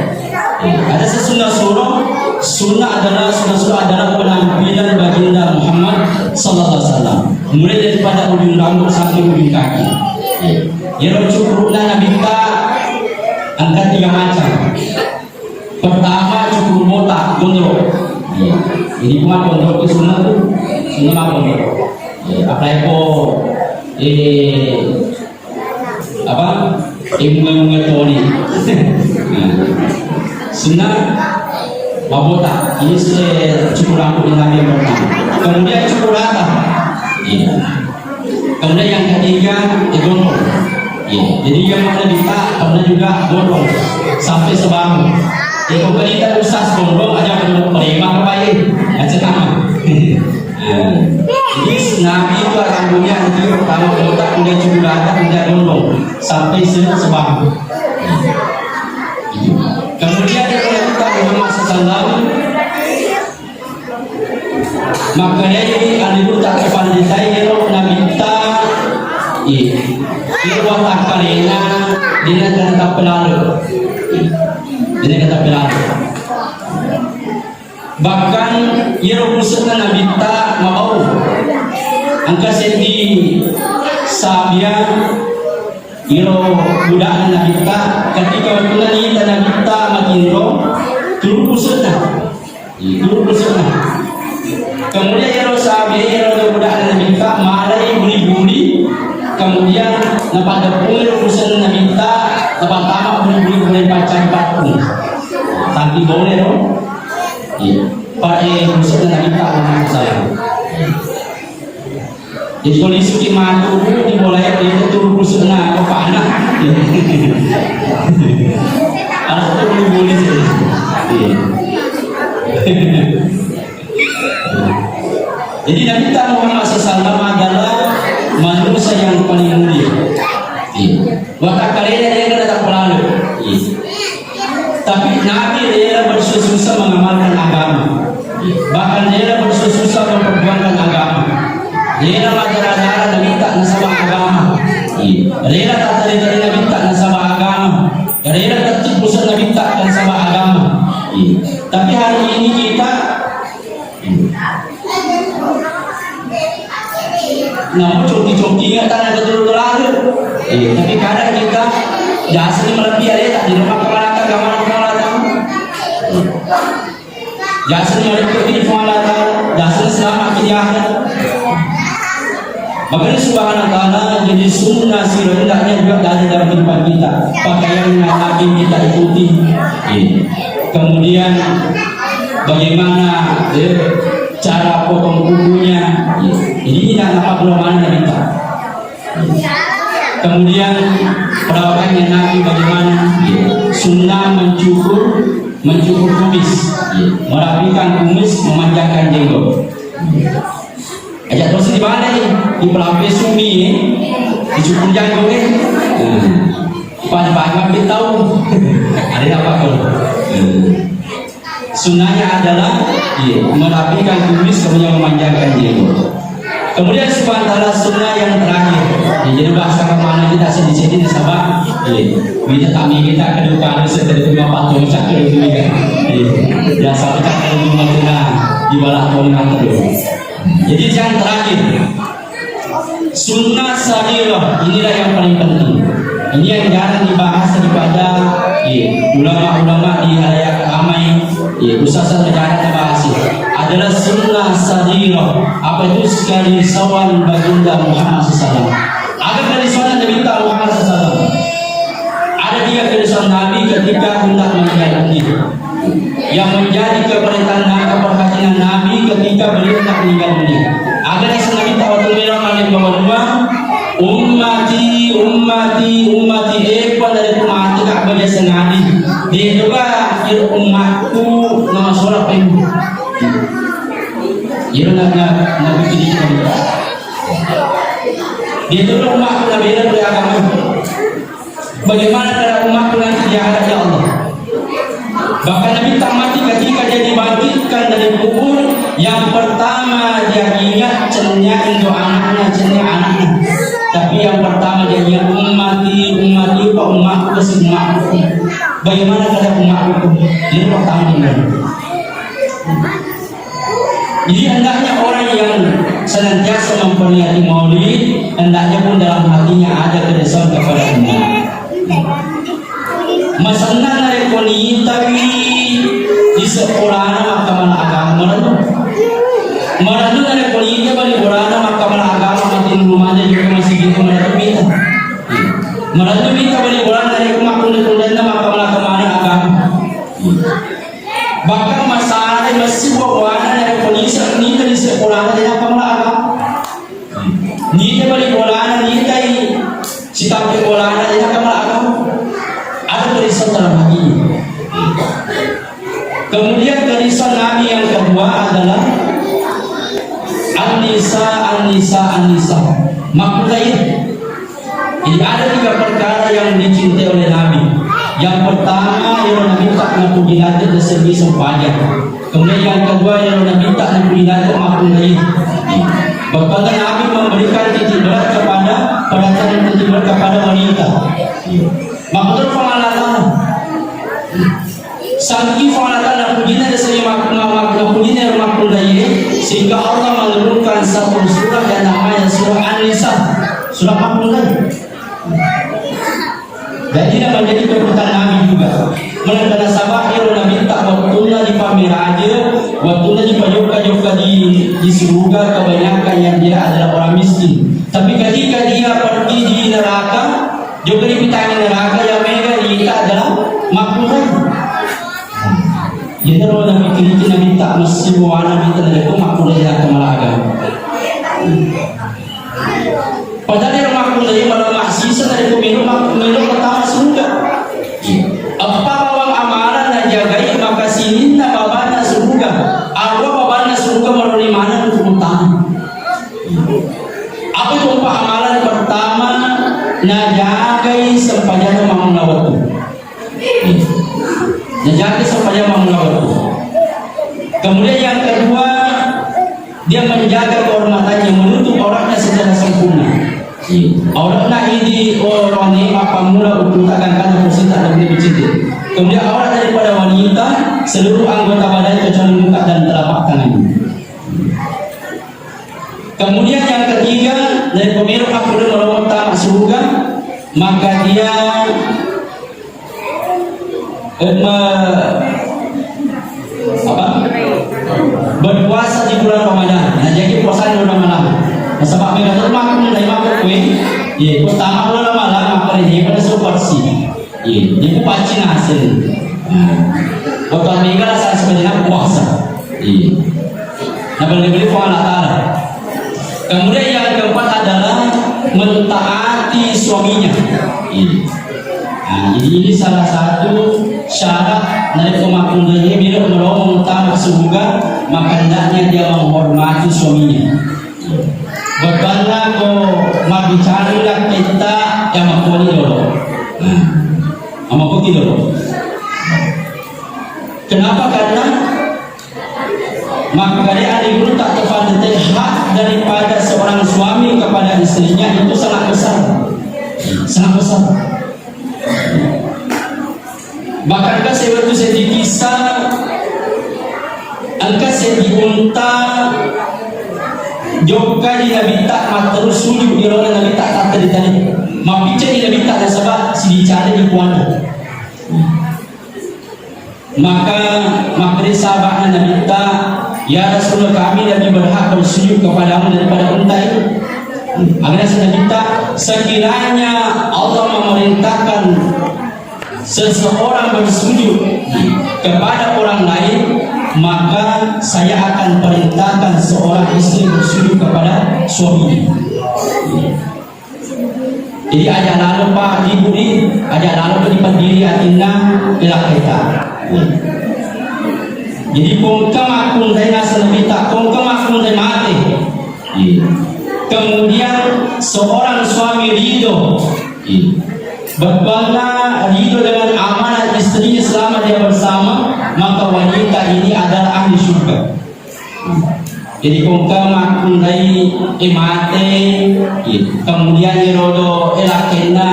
Ada sunnah surah, sunnah adalah, sunnah surah adalah penampilan baginda Muhammad sallallahu alaihi wasallam. Mulai daripada ujung rambut sampai ujung kaki. Iyaro cukuruna Nabitta engka tiga macam. Pertama, cukur botak, gondrong. Iya. Jadi, cuma gondrong itu sunnah tuh, sunnah mah gondrong. Iya, apalagi kok, eh, apa? Eh, bunga-bunga toni. Nah, sunnah mah botak. Ini sudah cukur rambut yang tadi yang pertama. Kemudian cukur rata. Iya. Kemudian yang ketiga, ya, gondrong. Iya. Jadi, yang mana bisa, kemudian juga gondrong sampai sebahu. Ya, pokoknya kita usah gondrong aja, gondrong preman apa ya? Aja sama. Nah, jadi Nabi itu rambutnya itu pertama botak, kemudian cukur rata, kemudian gondrong sampai se-, sebahu. Kemudian, Nabi Muhammad sallallahu alaihi wasallam makkedai, alibutta kepanditai, ero Nabitta, iya, ero watakkalena, dena kata pelalo, dena kata pelalo. Bahkan, ero puse'na Nabitta mabau. Engka seddi sabia, ero buda'na Nabitta, ketika wettunna nita Nabitta matinro, turu puse'na. Itu rumusna. Kemudian, ero sahabat, ero budak Nabitta, malai buli-buli. Kemudian, napaddepung ero rumusna Nabitta, napattama buli-buli, mulai pacang patung. Tanti boleh, ro? Iya. Pakai rumusna Nabitta, alaihi salam. Jadi, kalau isuki matu, di mulai itu turun kusukna, apa anak? Anak itu boleh, boleh saja. Iya. Jadi, Nabitta Muhammad sallallahu alaihi wasallam adalah manusia yang paling mulia. Iya. Watakkalena dia kena tak pelalu. Iya. Tapi Nabi rela bersusah-susah mengamalkan agama. Bahkan rela bersusah-susah memperjuangkan agama. Rela mati Rela Nabitta nasaba agama. Iya. Rela tattare-tare Nabitta nasaba agama. Rela tettu pusat Nabitta nasaba agama. Iya. Tapi hari ini kita, iya, namu coki-coki ingat tanah betul-betul. Iya. Tapi kadang kita biasa ni melebihi ada tak di rumah kepala agama, kepala agama. Iya. Jaseng maleppe'ki Puang Allah Ta'ala, jaseng selamatki di akhirat. Makanya subhanahu wa ta'ala, jadi sunnah siro hendaknya juga dari dalam kehidupan kita. Pakaian yang Nabi kita ikuti. Iya. Kemudian bagaimana, eh, cara potong kukunya. Iya. Jadi ini nama pedoman kita. Kemudian perawakannya Nabi bagaimana? Sunnah mencukur, mencukur kumis, merapikan kumis, memanjangkan jenggot. Aja terus di mana nih? Di pelampe sumi, eh? Dicukur jenggot, eh? Nah, pan-pan mampir tahu. Ada apa tuh? Sunnahnya adalah, iya, merapikan kumis, kemudian memanjangkan jenggot. Kemudian subhanahu wa ta'ala sunnah yang terakhir. Ya, jadi bahasa kemana kita sedih-sedih sama, iya. Kita kami kita kedua kali setelah lima patung cak kedua ya. Iya. Biasa kita kedua cina di bawah tahun terus. Jadi yang terakhir. Sunnah sarirah, inilah yang paling penting. Ini yang jarang dibahas daripada, iya, ulama-ulama di halayak ramai, iya, khususnya negara bahas, iya, adalah sunnah sarirah. Apa itu? Kerisauan baginda Muhammad sallallahu alaihi wasallam. Ada kerisauan Nabi Muhammad sallallahu alaihi wasallam. Ada tiga kerisauan Nabi ketika hendak meninggal dunia. Yang menjadi keperhatian, keperhatian Nabi ketika beliau hendak meninggal dunia. Ada di sana kita waktu beliau maling bawa dua, "Ummati, ummati, ummati, eh, pada itu mati tak baca sengaja." Dia juga, "Ya umatku, nama surat ini." Dia nak, nak, nak bikin itu. Dia juga umatku, Nabi, dia agama. Bagaimana keadaan umatku nanti di akhirat, ya Allah? Bahkan Nabi tak mati, ketika dia dibangkitkan dari kubur, yang pertama dia ingat cennya indo anaknya, cennya anaknya. Tapi yang pertama dia ingat, "Ummati, ummati, pak umatku, si umatku." Bagaimana keadaan umatku? Ini pertama dia. Jadi hendaknya orang yang senantiasa memperingati Maulid, hendaknya pun dalam hatinya ada keresahan kepada umat. Masenna narekko nitawi di sekolahna makkamala agama, marennu. Marennu narekko nita bali bolana makkamala agama, mati rumahnya juga masih gitu, marennu mita. Marennu mita bali bolana narekko makkunde-kundenna makkamala agama. Bahkan masalai massi buah-buahna dari polisi, nita di sekolahna, dia akan melakang. Nita bali bolana, nita i sitampe bolana, dia akan melakang. Ada tulisan dalam hati. Kemudian tulisan Nabi yang kedua adalah An-Nisa, An-Nisa, An-Nisa. Maknanya Jadi ada tiga perkara yang dicintai oleh Nabi. Yang pertama, iyaro Nabi tak napuji ladde' dasengmi sempajang. Kemudian yang kedua, iyaro Nabi tak napuji ladde' makkunrai. Bahkan Nabi memberikan titik berat kepada, perhatian titik berat kepada wanita. Makkunrai pengalatan. Sangki fala ta'ala pujinna desa mak-, mak-, mak-, pujinna makkunraie, sehingga Allah menurunkan satu surah yang namanya surah An-Nisa, surah makkunrai. Jadi, dia menjadi kebutuhan Nabi juga. Melainkan nasaba ero Nabi tak waktunna di pamiraje, waktunna di pajokka-jokka di, di surga, kebanyakan yang dia adalah orang miskin. Tapi ketika dia pergi di neraka, Jokka ripitangi neraka, iya mega ita adalah makkunrai. Iyaro napikkiriki Nabitta, messibuana Nabitta narekko makkunrai neraka malaga. Padahal ero makkunrai malemma sisa narekko melo mak-, melo pertama surga. Eppa bawang amalan najagai maka sininna babanna surga. Arua babanna surga maroni maneng untuk utama. Apa itu empat amalan? Pertama, najagai sempajanna mamula waktu. Najagai sempajanna mamula waktu. Kemudian yang kedua, dia menjaga kehormatannya, menutup auratnya secara Auratna idi orone mappammula uttutta gangkanna posita lebih mencintai. Kemudian aurat daripada wanita seluruh anggota badan kecuali muka dan telapak tangannya. Kemudian yang ketiga, dari pemilik aku menolong tamat surga, maka dia Eh, me-, apa? Berpuasa di bulan Ramadan. Nah, jadi puasa di bulan Ramadan. Nasaba mega to makkung dai makkung kue. Iya, pertama bulan Ramadan, maka dia pada so bersih. Iya, dia ku pacci naseng. Nah, kota mega rasa sebenarnya puasa. Iya. Nah, boleh-boleh Puang Allah Ta'ala. Kemudian yang keempat adalah mentaati suaminya. Iya. Nah, jadi ini salah satu syarat dari pemakundannya bila mau tamat surga, maka hendaknya dia menghormati suaminya. Bettuanna ko mabbicara kita yang makoni dolo. Nah, makoni dolo. Kenapa? Karena Makkeda Ali Guru tak terpatente hak daripada seorang suami kepada istrinya itu sangat besar. Sangat besar. Bahkan kan saya waktu saya dikisah, engka saya diunta jokka di Nabi tak matteru sujud di roda Nabi tak tak tadi tadi. Mapica di Nabi tak nasaba si dicari di kuana. Maka makkeda sahaba'na Nabitta, "Ya Rasulullah, kami lebih berhak bersujud kepadamu daripada unta itu." Akhirnya Nabitta, "Sekiranya Allah memerintahkan seseorang bersujud kepada orang lain, maka saya akan perintahkan seorang istri bersujud kepada suaminya." Jadi aja lalo pa ibu ni, aja lalo pa dipadiri atinna ilakketa. Jadi kongka makkundai naseng Nabitta, kongka makkundai mate. Kemudian seorang suami ridho. Bettuanna ridho dengan amanah istrinya selama dia bersama, maka wanita ini adalah ahli surga. Jadi kongka makkundai e mate, kemudian irodo e lakkenna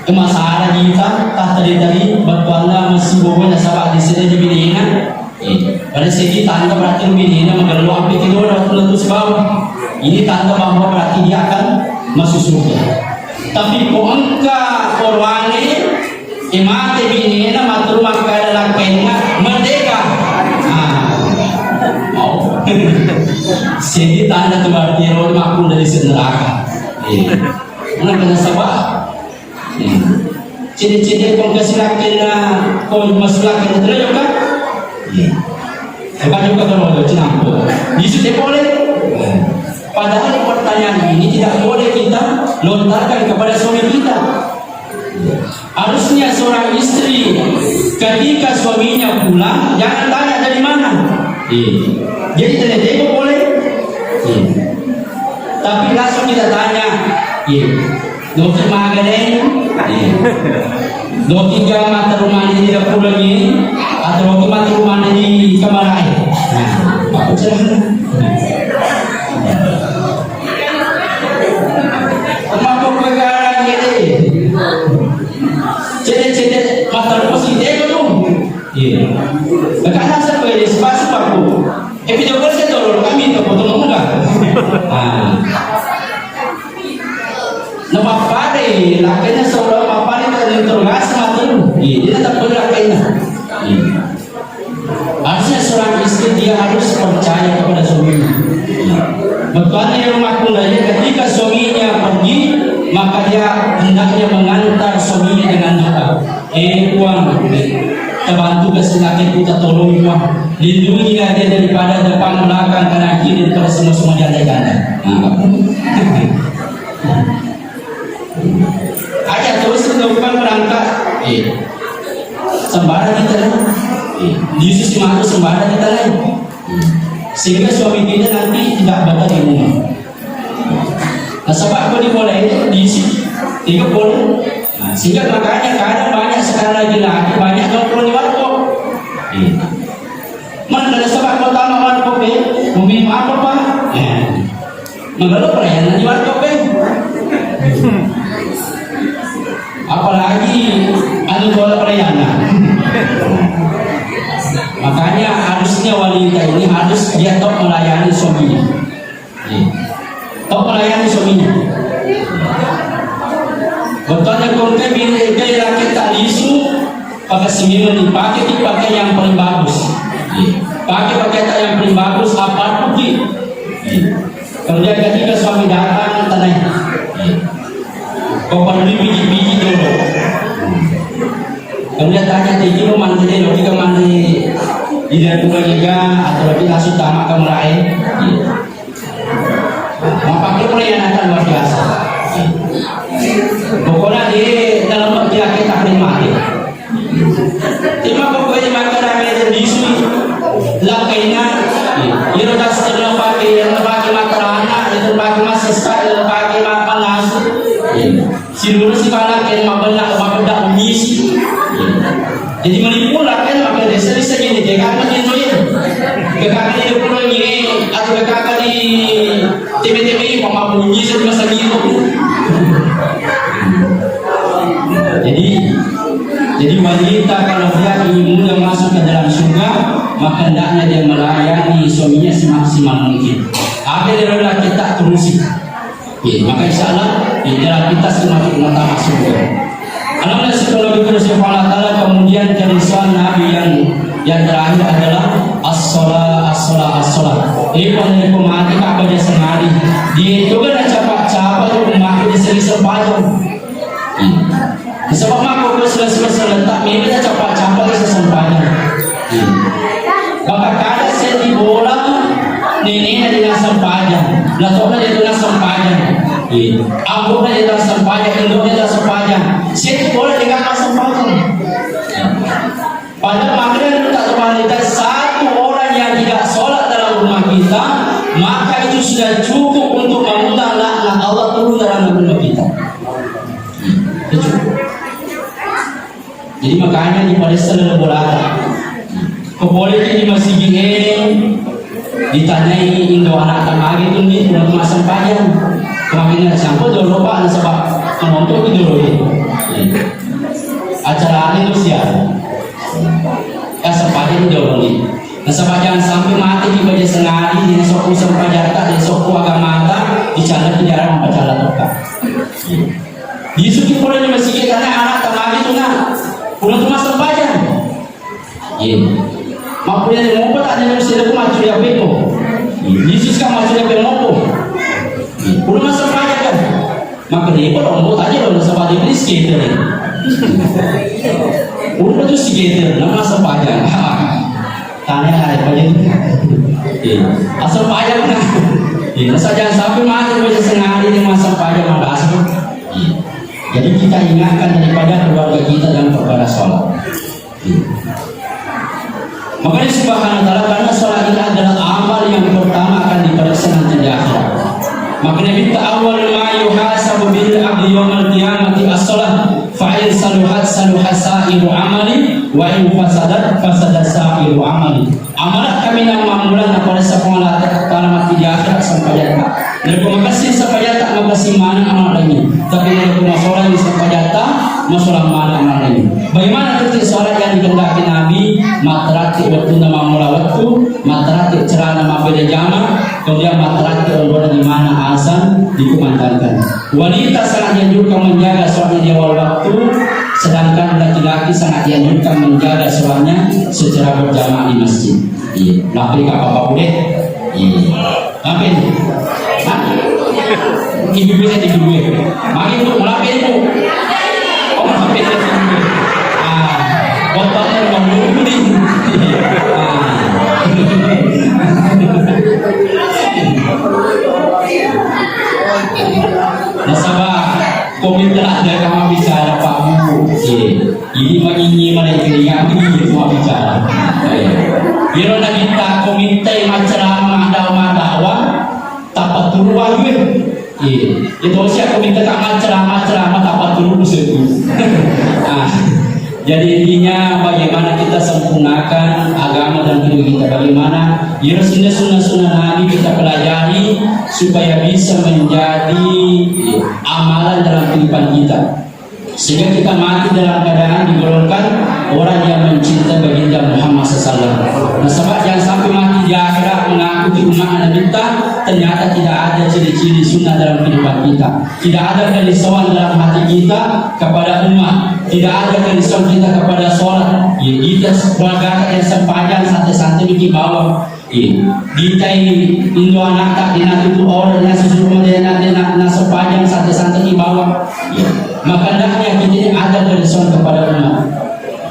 e masara jita, tattari-tari bettuanna masibobo nasaba di sini di binena. Pada segi tanda berarti binena magello ampe kedua waktu itu sebab ini tanda bahwa berarti dia akan masuk surga. Tapi ko engka korwane E mate binena matteru makkeda lakkainna merdeka. Ah, mau. Seddi tanda tu berarti ro makkunda di neraka. Eh. Mana kena sabar? Eh. Cedde-cedde kong kasi lakkainna kong masu lakkainna terus kan? Eh. Bukan juga kalau cinampo. Yesus dia boleh. Padahal pertanyaan ini tidak boleh kita lontarkan kepada suami kita. Harusnya seorang istri ketika suaminya pulang, jangan tanya dari mana. Iya. Jadi tanya tengok boleh. Iya. Tapi langsung kita tanya, iya. Doki magane? Iya. Doki ga mata rumah ini tidak pulang ini? Atau doki mata rumah ini kemana? Nah, apa cerita? Makko pegarang gede. Cede-cede matar posisi itu. Iya. Karena saya beri spasi paku. Eh, video call saya tolong kami ke foto muka. Ah. Nah, papare, lakanya seolah papare tak interogasi matar. Iya, dia tak boleh lakanya. Iya. Harusnya seorang istri dia harus percaya kepada suaminya. Bettuanna iyaro makkunraie, ketika suaminya pergi, maka dia hendaknya mengantar suaminya dengan doa. Eh, Puang, terbantu kesenanganku, tertolong, Puang. Lindungilah dia daripada depan belakang kanan kiri daripada semua-semua janda-janda. Nah. Aja terus itu bukan berangkat. Eh. Sembarang kita lah. Eh. Yesus masuk sembarang kita lah. Sehingga suami kita nanti tidak betah di rumah. Nah, sebab kalau dimulai itu diisi tiga puluh. Nah, sehingga makanya kadang banyak sekarang lagi lagi banyak nongkrong di warkop. Eh. Mana ada sebab kau tamat warkop, eh? Mau minum apa, Pak? Eh. Magello perayaan di warkop, eh. Apalagi anu, bola perayaan. Makanya harusnya wanita ini harus dia tahu melayani suaminya. Iya. Tahu melayani suaminya. Bettuanna kongke bini ke laki tak lisu, pakai seminggu ni, pakai ki pakai yang paling bagus. Iya. Pakai pakai tak yang paling bagus, apa tuh ki? Iya. Kemudian ketika suami datang, tanya, iya, kau perlu biji-biji dulu. Kemudian tanya, tiki mau mandi dulu, kita mandi di dalam juga atau lebih langsung tamat ke meraih. Iya. Mapakai pula yang akan luar biasa. Pokoknya di dalam waktu kita mati. Cuma pokoknya mata rame dan bisu. Lakaina. Iro das terlalu pakai, yang pakai mata anak, itu pakai masih style, pakai mata pangasuh. Siluru si pala ken mabella, mabedda misi. Jadi melimpun lah kan, maka desa bisa jadi dia kan menyentuh. Ke kakak di pulau ini atau ke kakak di T B T B, mama bunyi sama sagi itu. Jadi, jadi wanita kalau dia ingin mudah masuk ke dalam surga, maka hendaknya dia melayani suaminya semaksimal mungkin. Ada di dalam kita terusi. Iya, maka insya Allah, iya, jalan pintas itu masuk rumah tangga surga. Alhamdulillah, syukur lebih kepada Allah Ta'ala, kemudian kerisauan Nabi yang, yang terakhir adalah as-shalah, as-shalah, as-shalah. Jadi, pada mati tak baca sehari. Dia itu kan capa-capa tuh, mati di seri sempajang. Iya. Sebab mako ke selesai-selesai tak mimpi tak capa-capa ke sesempajang. Iya. Maka kada seddi bola, nenena di nasempajang, latona di nasempajang. Iya. Ambo'na di nasempajang, indo'na di nasempajang. Seddi bola di nasempajang. Padahal makanya kita teman, satu orang yang tidak sholat dalam rumah kita, maka itu sudah cukup untuk mengundang laknat Allah turun dalam rumah kita. Itu cukup. Jadi makanya di Palestina ada bola. Kepoleki di masigi e, ditanyai indo anak tamagi tu ni, untuk masempajang. Kemarin ada siapa dulu, Pak, nasaba penonton itu dulu ni. Acara ini tu siapa? Ya, sempajang dulu ni. Nasaba jangan sampai mati di baja sengari, di sokku sempajata, di sokku agamata, di channel di dalam baca latuka. Yesus ki pura di masigi, karena anak tamagi tu na, pura tu masempajang. Iya. Mapunya di mopo tak ada yang bisa aku macuri apa itu. Yesus kan macuri apa mopo. Pura masempajang kan. Maka dia pun ombo tanya lo, nasaba dia ni skater ni. Pura tu skater, nama sempajang. Tanya lah, apa dia? Iya. Asal pajak na. Iya, asal jangan sampai mati, bisa sengari di masa pajak mabasa. Iya. Jadi kita ingatkan daripada keluarga kita dalam perkara sholat. Iya. Makanya subhanahu wa ta'ala, karena sholat ini adalah amal yang pertama akan diperiksa nanti di akhirat. Makanya kita awal ma yuhasabu bil abdi yawmal qiyamati as-sholat. Fa in saluhat saluha sa'iru amali, wa in fasadat fasada sa'iru amali. Amala kami nang mammulang naparessa Puang Allah Ta'ala mati di akhirat sampajatta. Narekko makessing sampajatta, makessing maneng amala laingnge. Tapi narekko masolangi sampajatta, masolang maneng amala laingnge. Bagaimana titik sholat yang dikehendaki Nabi? Matteratti wettunna mammulang wettu, matteratti carana mabbeda jama, kemudian matteratti onrona di mana azan dikumandangkan. Wanita sangat dianjurkan menjaga sholatnya di awal waktu, sedangkan laki-laki sangat dianjurkan menjaga sholatnya secara berjamaah di masjid. Iya, lapri ka papa ude? Iya. Apa ini? Hah? Ibu-ibu saya ibu-ibu. Mari, Bu, lapri, Bu. Oh, lapri, Bu. Ah, botolnya udah buru nih. Ah. Nasaba, komentar ada kama bicara Pak Bu. Iya. Ini menginyi mereka yang ini semua bicara. Iya. Iro na kita komentar maceramah dawa madawa, tappa turu wajue. Iya. Itu usia komentar tak maceramah, ceramah tappa turu musuhku. Ah. Jadi intinya bagaimana kita sempurnakan agama dan hidup kita, bagaimana ya sunnah-sunnah Nabi kita pelajari supaya bisa menjadi amalan dalam kehidupan kita. Sehingga kita mati dalam keadaan digolongkan orang yang mencintai baginda Muhammad sallallahu alaihi wasallam. Nasaba jangan sampai mati di akhirat mengaku di umat Nabi kita, ternyata tidak ada ciri-ciri sunnah dalam kehidupan kita. Tidak ada kerisauan dalam hati kita kepada umat. Tidak ada kerisauan kita kepada sholat. Ya, kita keluarga yang sempajang santai-santai bikin bawang. Iya. Ditai indo anakta, dena tutu aura, dena susu rumah, dena, dena, na sempajang santai-santai di bawah. Iya. Maka hendaknya kita ini ada kerisauan kepada umat.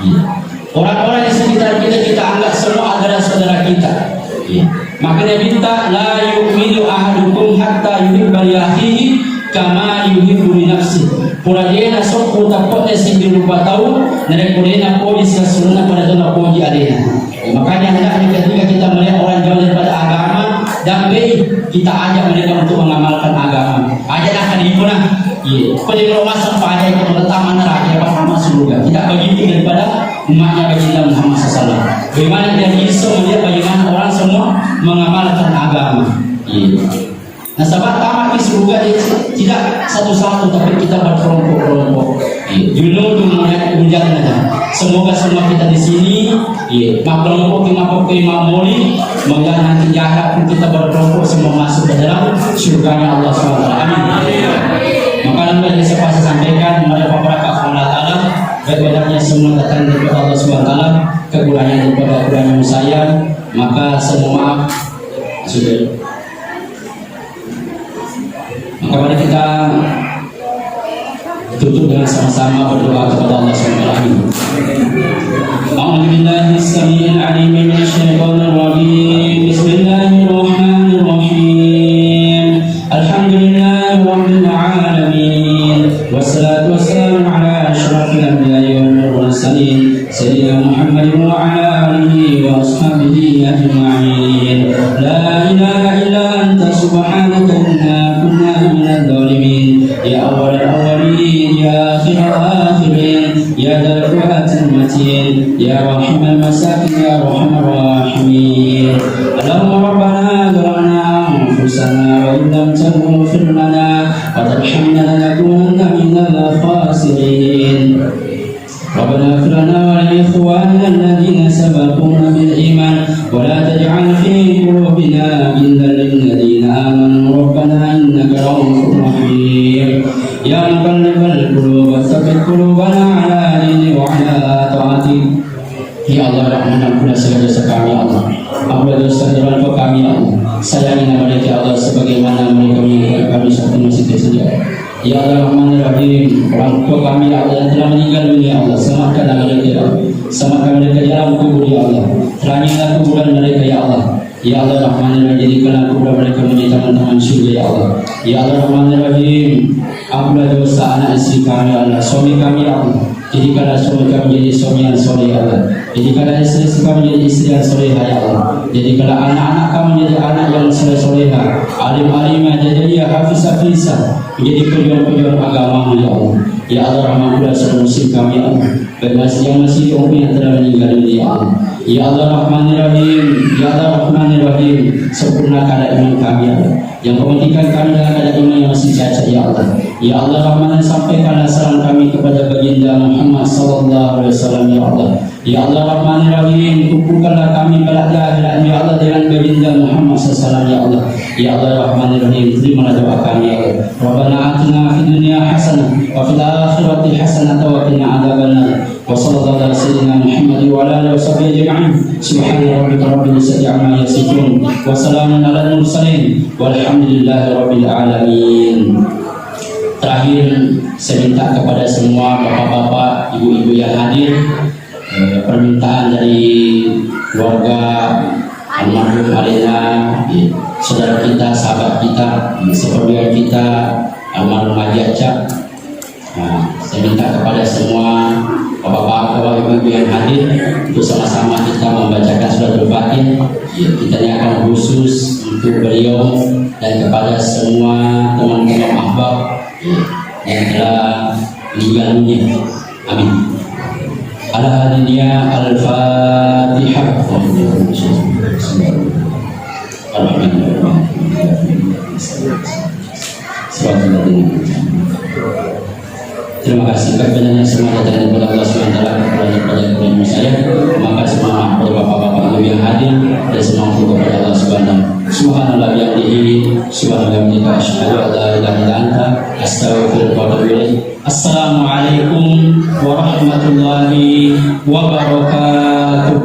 Iya. Orang-orang di sekitar kita, kita anggap semua adalah saudara kita. Iya. Makanya minta, "La yu'minu ahadukum hatta yuhibba li akhihi kama yuhibbu li nafsi." Pura dena sokku tappe'na siddi rupa tau, narekko dena poji sesungguhnya pada tona poji alena. Makanya hendaknya ketika kita melihat orang jauh daripada agama, dampei, kita ajak mereka untuk mengamalkan agama. Aja dah kali itu nah. Iya. Kau di rumah sampai aja itu pertama neraka, pertama surga. Tidak begitu daripada umatnya baginda Muhammad sallallahu alaihi wasallam. Bagaimana dia bisa melihat bagaimana orang semua mengamalkan agama. Iya. Nasaba tama di surga dia tidak satu-satu, tapi kita berkelompok-kelompok. Iya. Junudun mujannada. Semoga semua kita di sini, iya, makkelompok, makkelompok, mamoli, moga nanti di akhirat pun kita berkelompok semua masuk ke dalam surganya Allah subhanahu wa taala. Amin. Maka lambat yang saya bisa sampaikan, mari berharap kepada Allah Taala, baik-baiknya semua datang daripada Allah subhanahu wa taala, kekurangan daripada kurangnya saya, maka semua maaf. Sudah. Maka mari kita tutup dengan sama-sama berdoa kepada Allah subhanahu wa taala. أعوذ بالله السميع العليم من الشيطان الرجيم. بسم الله الرحمن الرحيم. الحمد لله رب العالمين. والصلاة والسلام على أشرف الأنبياء والمرسلين. سيدنا محمد وعلى آله وأصحابه أجمعين. لا إله إلا أنت سبحانك إنا كنا من الظالمين. يا أول الأولين، يا آخر الآخرين، يا ذا القوة المتين، يا راحم المساكين، يا أرحم الراحمين. اللهم ربنا ظلمنا أنفسنا وإن لم تغفر لنا وترحمنا لنكونن من الخاسرين. ربنا اغفر لنا ولإخواننا الذين سبقونا بالإيمان ولا تجعل في قلوبنا غلا للذين آمنوا ربنا إنك رؤوف رحيم. يا مقلب القلوب ثبت قلوبنا على دينك وعلى طاعتك. Ya Allah, Rahman, ampuni segala dosa kami, ya Allah. Ampuni dosa dan lupa kami, ya Allah. Sayangi mereka, ya Allah, sebagaimana mereka menyayangi kami saat masih kecil, ya Allah. Ya Allah, Rahman, Rahim, orang tua kami, ya Allah, yang telah meninggal dunia, ya Allah, selamatkanlah mereka, ya Allah. Selamatkan mereka di alam kubur, ya Allah. Terangilah kuburan mereka, ya Allah. Ya Allah, Rahman, Rahim, jadikanlah kuburan mereka menjadi taman-taman surga, ya Allah. Ya Allah, Rahman, Rahim, ampunilah dosa anak istri kami, ya Allah, suami kami, ya Allah. Jadikanlah suami kami menjadi suami yang soleh, ya Allah. Jadikanlah istri-istri kami menjadi istri yang solehah, ya Allah. Jadikanlah anak-anak kami menjadi anak yang soleh-solehah, alim-alimah, jajaiah, hafiz-hafizah, menjadi pejuang-pejuang agama-Mu, ya Allah. Ya Allah, Rahman, ampunilah saudara muslim kami, ya Allah. Baik masih yang masih hidup maupun yang telah meninggal dunia, ya Allah. Ya Allah, Rahmanir Rahim. Ya Allah, Rahmanir Rahim. Sempurnakanlah iman kami, ya Allah. Yang kau matikan kami dalam keadaan iman yang masih cacat, ya Allah. Ya Allah Rahman, sampaikanlah salam kami kepada Baginda Muhammad sallallahu alaihi wasallam, ya Allah. Ya Allah Rahman Rahim, kumpulkanlah kami kelak di akhirat, ya Allah, dengan Baginda Muhammad sallallahu alaihi wasallam, ya Allah. Ya Allah Rahman Rahim, terimalah doa kami, ya Allah. Rabbana atina fid dunya hasanah wa fil akhirati hasanah wa qina adzabannar. وصلى الله على سيدنا محمد وعلى آله وصحبه أجمعين. سبحان ربك رب العزة عما يصفون. وسلام على المرسلين. والحمد لله رب العالمين. Terakhir, saya minta kepada semua bapak-bapak, ibu-ibu yang hadir, eh, permintaan dari keluarga almarhum alena, eh, saudara kita, sahabat kita, eh, seperjuangan kita, almarhum Haji Acap. Nah, saya minta kepada semua bapak-bapak, ibu-ibu yang hadir untuk sama-sama kita membacakan suratul Fatihah. Ya, kita niatkan khusus untuk beliau dan kepada semua teman-teman ahbab, ya, yang telah meninggal dunia. Amin. Ala hadiniya al-Fatihah. Terima kasih. Kepada semua datang kepada Allah Subhanahu wa Taala, kepada, kepada, kepada saya. Maka semua kepada bapak-bapak ibu yang hadir dan semua untuk kepada Allah Subhanahu. Subhanallah bihamdihi, subhanallah bihamdihi, asyhadu an la ilaha illa anta, astaghfiruka wa atubu ilaik. Assalamualaikum warahmatullahi wabarakatuh.